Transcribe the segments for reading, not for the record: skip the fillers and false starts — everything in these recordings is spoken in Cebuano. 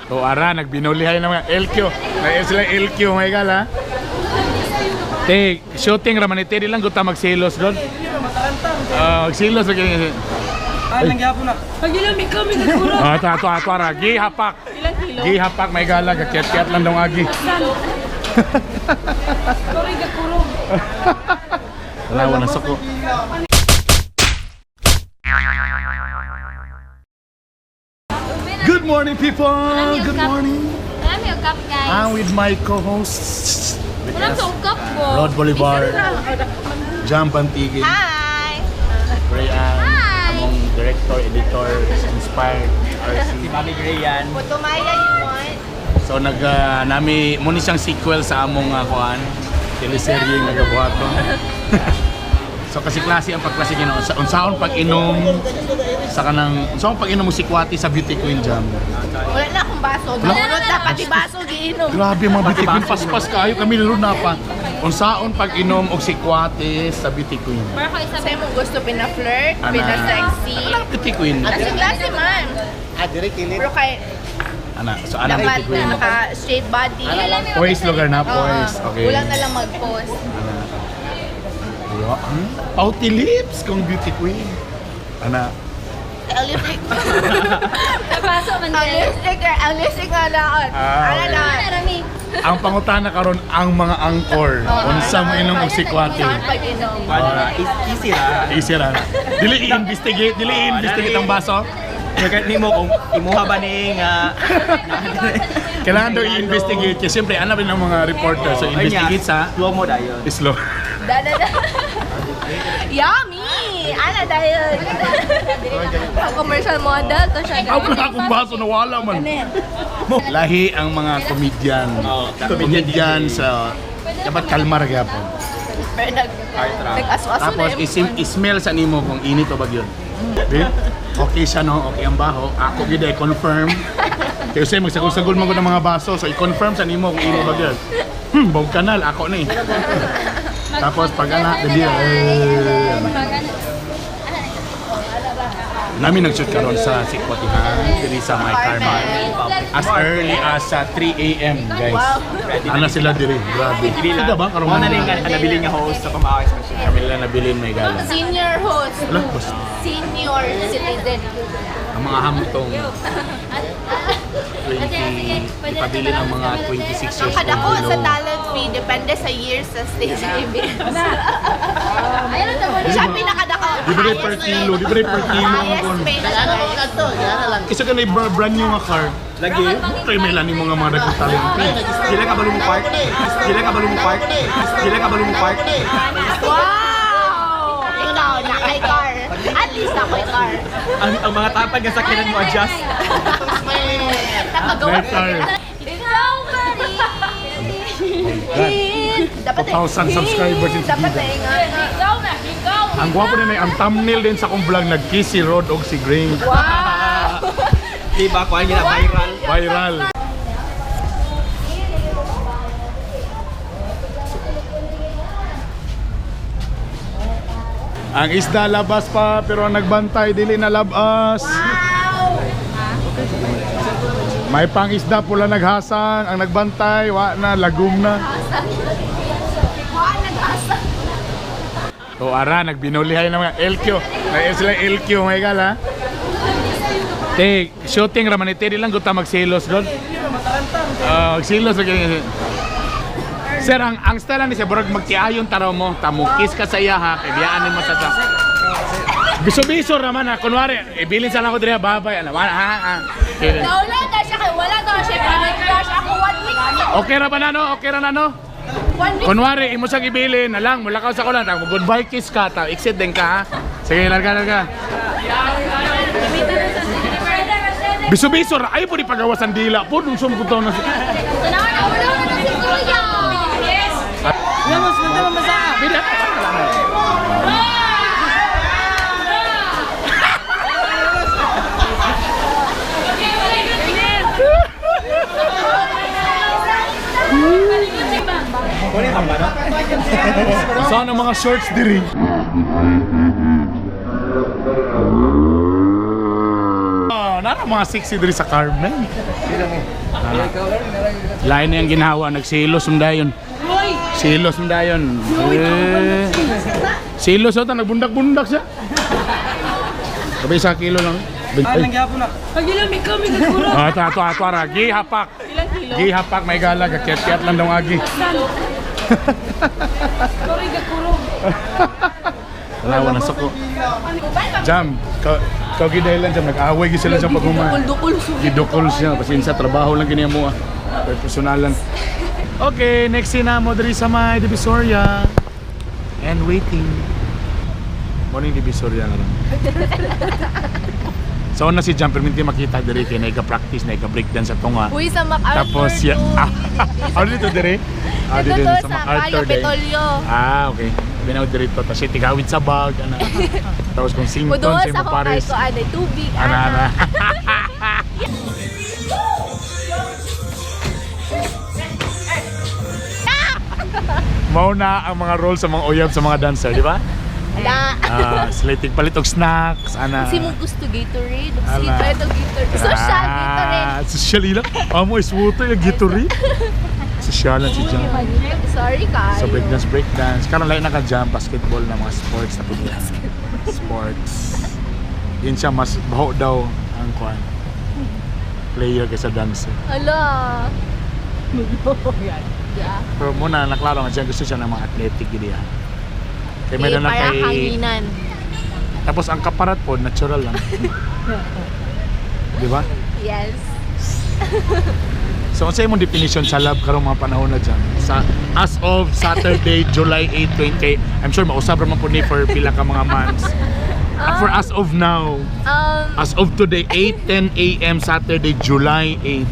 O ara, nagbinulihay na mga LQ. Na sila LQ, may gala. Te, shooting raman ite, di lang guta magsilos doon. Ah, magsilos lagi. Ay, nangyapon na. Pag ilang may kami nagkuro. Ah, ato ato ato ara, gihapak. Ilang kilo? Gihapak may gala, gakyat-kyat lang daw agi. Sorry, gakuro. Wala, wala suko. Good morning, people. Good morning. Marami yung cup, guys. I'm with my co-hosts. Walang sa cup ko. Rod Bolivar, Jam Bantigin, Hi! Rayan, Hi! among director, editor, inspired RC. Si Mami Gray yan. Putumaya you want? So nag nami mo ni siyang sequel sa among kuan teleserye nga gabuhaton. So kasi klase ang pagklase Ginoo sa unsaon pag-inom sa kanang unsaon pag-inom mo sikwati sa beauty queen jam. Wala na akong baso. Gulot na, pati baso giinom. Grabe mga beauty queen, paspas kaayo kami lalo na pa. Unsaon pag-inom og sikwati sa beauty queen. Para ko isa. Sa imong gusto, pina-flirt, Ana. pina-sexy. Anang beauty queen? Kasi klase man. Pero kay Ana, so anang dapat beauty queen. naka straight body. Poise lugar na, poise. Oo. Okay. Kulang na lang mag-post. Ana. Diba? Pouty lips kung beauty queen. Ana. Ang lipstick. Napaso man Ang din. lipstick. Ang lipstick nga naon. Ah, Ano okay. na? Marami. Ang pangutana karon ang mga angkor. Unsa mo inom og sikwate? Saan pag-inom? Ano, easy ra. Easy ra. Dili i-investigate, dili i-investigate ang baso. Kaya nimo kung imuha ba ni nga Kailangan daw i-investigate kasi siyempre ana rin ang mga reporter. So investigate sa slow mo dayon. slow. Da, da, da. Yummy! Ana dahil ang commercial model to siya. Ako na akong baso nawala man. Lahi ang mga comedian. Oh, Comedian sa dapat kalmar gyapon. Pero nag-aso-aso na Tapos yung isim ismell sa nimo kung init o bagyon. Di? Okay siya no, okay ang baho. Ako gid ay confirm. Kaya usay magsagol-sagol man gud ang mga baso, so i-confirm sa nimo kung init o bagyon. Bog kanal ako ni. Tapos pag ana dili eh, Nami nag-shoot karon sa Sikwatihan diri sa My Karma. As early as sa 3 a.m. guys. Ana sila diri, grabe. Kita ba karon? Mo na ning nabili nga host sa pamaakis man siya. Kami lang nabilin may gala. Senior host. Wala, basta Senior citizen. ang mga hamtong 20, ipabilin ang mga 26 years Ang old kadako sa below. talent fee, depende sa years sa stage events. Ayun ang tabo. Siya pinakadako. Di ba rin per kilo? Di ba rin per kilo ang Highest kon? paid siya, guys. Isa ka na yung brand new nga car. Lagi. Try may lani mga mga dagkong talent fee. Sila ka balong park. Sila ka balong park. Sila ka balong park. Wow! Ikaw, nakay car. At least ako'y car. Ang mga tapad nga sakyanan mo adjust. Nakagawa. May car. Ikaw pa rin. Dapat 2,000 subscribers in Dapat Giga. eh nga. Ikaw na. Ikaw. Ang gwapo din ay ang thumbnail din sa akong vlog nag-kiss si Rod og si Gray. Wow! Di ba kuan gina viral. Viral. Ang isda labas pa pero ang nagbantay dili na labas. May pangisda pula naghasang, ang nagbantay wa na lagum na. Wow, nag-asa. O ara nagbinulihay na mga LQ. Na sila LQ may gala. Te, shooting raman ite, di lang guta magsilos doon. Ah, magsilos lagi. Sir, ang style ni siya burag magtiayon taraw mo, tamukis ka sa iya ha, kay biyaan nimo sa. Biso-biso raman ha, kunwari, ibilin sa lang ko diri babay, ano, wala ha, ha. Okay. Wala na siya kay wala na siya kay nag-crush ako one week. Okay ra ba na no? Okay ra na no? One week. Kunwari, imo siyang ibilin, na lang, mulakaw sa kulan, tamo goodbye kiss ka, ta exit din ka ha. Sige, larga, larga. Biso-biso ra, ay po di pagawasan dila po, nung sumpuntaw na siya. Tanaw na. Wala na si Kuya. Yes. Lamos, manda mo sa. Bila. Kunin ang ba? Saan ang mga shorts diri? Ah, nara Mga sexy diri sa Carmen. Lain na yung ginawa, nagsilos mo dayon. Silos mo dayon. Eh. Silos ata, nagbundak-bundak siya. Sabi sa kilo lang. Ah, nangyapon na. Pagilami kami gagurog. Ah, ato, ato, ato, ara. Gihapak. Gihapak, may gala. Kakyat-kyat lang daw agi. Sorry gagurog. Wala, wala suko. Jam, kau gidahilan jam, nag-away gyud sila sa paghuman. Dukol-dukol. Gidukol siya, pasensya, trabaho lang kini mo ah. Pero personalan. Okay, next scene na mo diri sa may Divisoria. And waiting. Morning Divisoria nga ron. So na si Jam, pero hindi makita diri kay na practice na breakdance sa tunga. Uy, sa MacArthur Tapos siya, to. ah, dito diri? Ah, Dito dito to, sa sa MacArthur day. Kapitolyo. Ah, okay. Binaw diri to. Tapos siya tigawid sa bag. Ana. Tapos kung sington, Muduwas siya mo ako kay Paris. ko, anay, tubig, Ana, ana. ana. Mao na ang mga role sa mga uyab sa mga dancer, di ba? Ala. Ah, sila palit og snacks, ana. Kasi mo gusto Gatorade. Ala. Sige, try to Gatorade. Social Gatorade. Ah, social ila. Amo is water yung Gatorade. Social lang si Jam. Sorry kayo. So breakdance, breakdance. Karon lain na ka jam, basketball na mga sports na pud. Sports. Yun siya mas baho daw ang kwan. Player kaysa dancer. Ala. Yeah. Pero muna naklaro nga siya gusto siya ng mga athletic gid ah. Kay meron na para kay hanginan. tapos ang kaparat po natural lang. Di ba? Yes. So unsa imong definition sa love karong mga panahon na dyan? Sa as of Saturday, July 8, 20, I'm sure mausab ra man po ni for pila ka mga months. For as of now, as of today, 8:10 a.m. Saturday, July 8.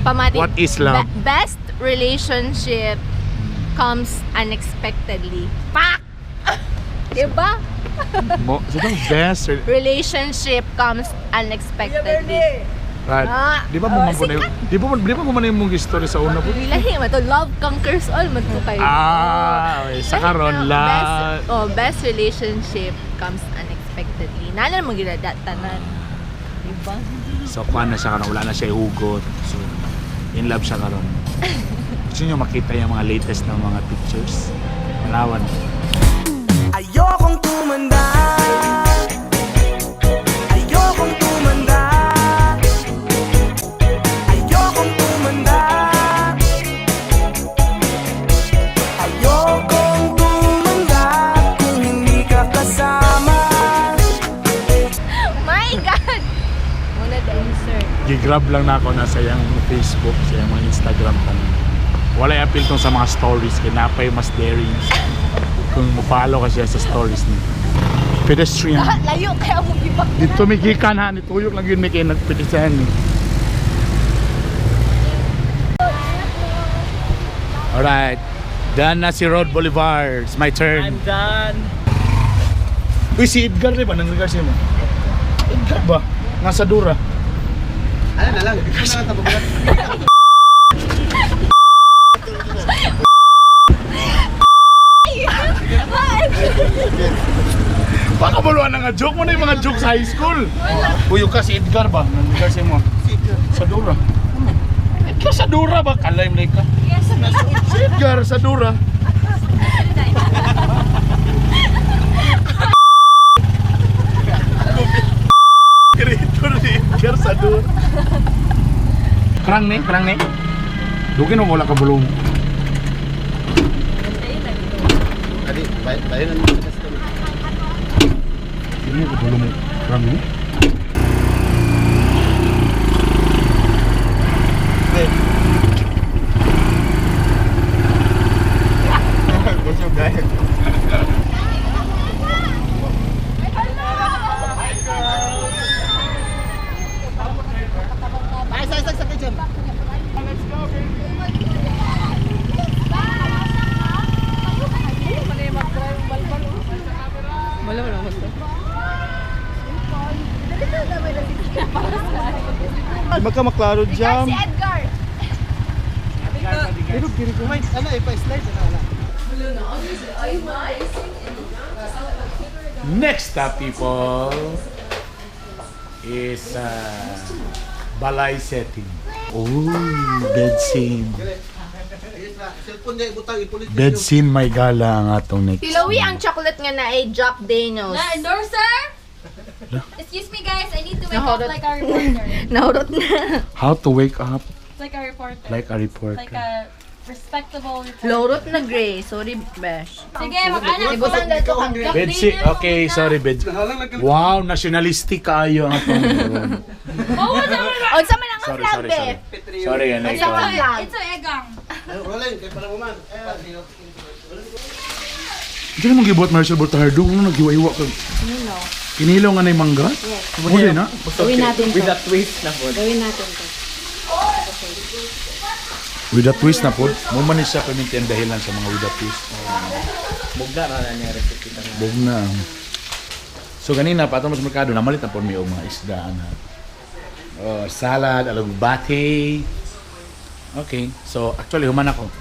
Pamati. What is love? Best relationship comes unexpectedly. Pak! Diba? Mo, so itong best Relationship comes unexpectedly. Right. Ah, Di ba mo man po na di ba mo man yung mong story sa una po? Lahi man to, love conquers all man to kayo. Ah, okay. Sa karon Best, love. oh, best relationship comes unexpectedly. Nana mo gila tanan. Diba? So kuan na siya karon, wala na siya hugot. So in love siya karon. Gusto niyo makita yung mga latest na mga pictures? Manawan. Ayokong tumanda. Ayokong tumanda. Ayokong tumanda. Ayokong tumanda kung hindi ka kasama. My God! Muna the insert. Gigrab lang na ako na sa iyang Facebook, sa iyang mga Instagram tanan. Wala yung appeal tong sa mga stories kay napay mas daring kung mo-follow ka siya sa stories niya. Pedestrian. Layo kaya mo gibak. Dito may gikan ha, nituyok lang yun may kay nagpedestrian. Eh. Alright. Done na si Rod Bolivar. It's my turn. I'm done. Uy, si Edgar di ba? Nang regards mo? Edgar ba? Nga sa Dura. Ano na lang? Ano na lang tababulat? Baka maluan na nga joke mo na yung mga joke sa high school. Uy, ka si Edgar ba? Nang regards mo? Si Edgar. Sa Dura. Edgar sa Dura ba? Kalay mo ka. Si Edgar sa Dura. Creator ni Edgar sa Dura. Krang ni, krang ni. Dugin mo wala ka bulong. Adi, bayo na sa customer. Hindi ko bulong. Krang ni. Gusto guys. Ay, sa isang sakit dyan. Magka maklaro jam. Si Edgar! Pero kiri ko may ano eh pa-slide ano wala. Next up, people. is balay setting. Oh, bed scene. Cellphone niya ibutang ipulit. Bed scene may gala ang atong next. Pilawi ang chocolate nga na ay Jack Daniels. Na endorser? Excuse me guys, I need to wake up Nahurot. like a reporter. Nahurot na. How to wake up Like a reporter. like a reporter. Like a respectable reporter. Lorot na gray. Sorry, besh. Sige, mag-anak ko. Ibutang dito kang Jack Bed scene. Daniels, Okay, sorry, bed. Wow, nationalistic kaayo ang atong room. Oh, wala. Unsa man ang Sorry, flag, sorry, be? sorry. Sorry, ano Unsa man ang flag? It's a egang. Rolling kay para man. Hindi naman gibuhat Marcel Bortahardo. Ano naghiwa-hiwa ka? Kinilaw nga na yung mangga? Yes. Muna na. Gawin natin to. With a twist na po. Gawin natin to. With a twist na po. Mo man ni siya paminti ang dahilan sa mga with a twist. Bugna na na niya recipe na. Bugna. So ganina pa sa merkado namalit na po mi og mga isda ana. Oh, salad, alugbati. Okay. So actually human ako.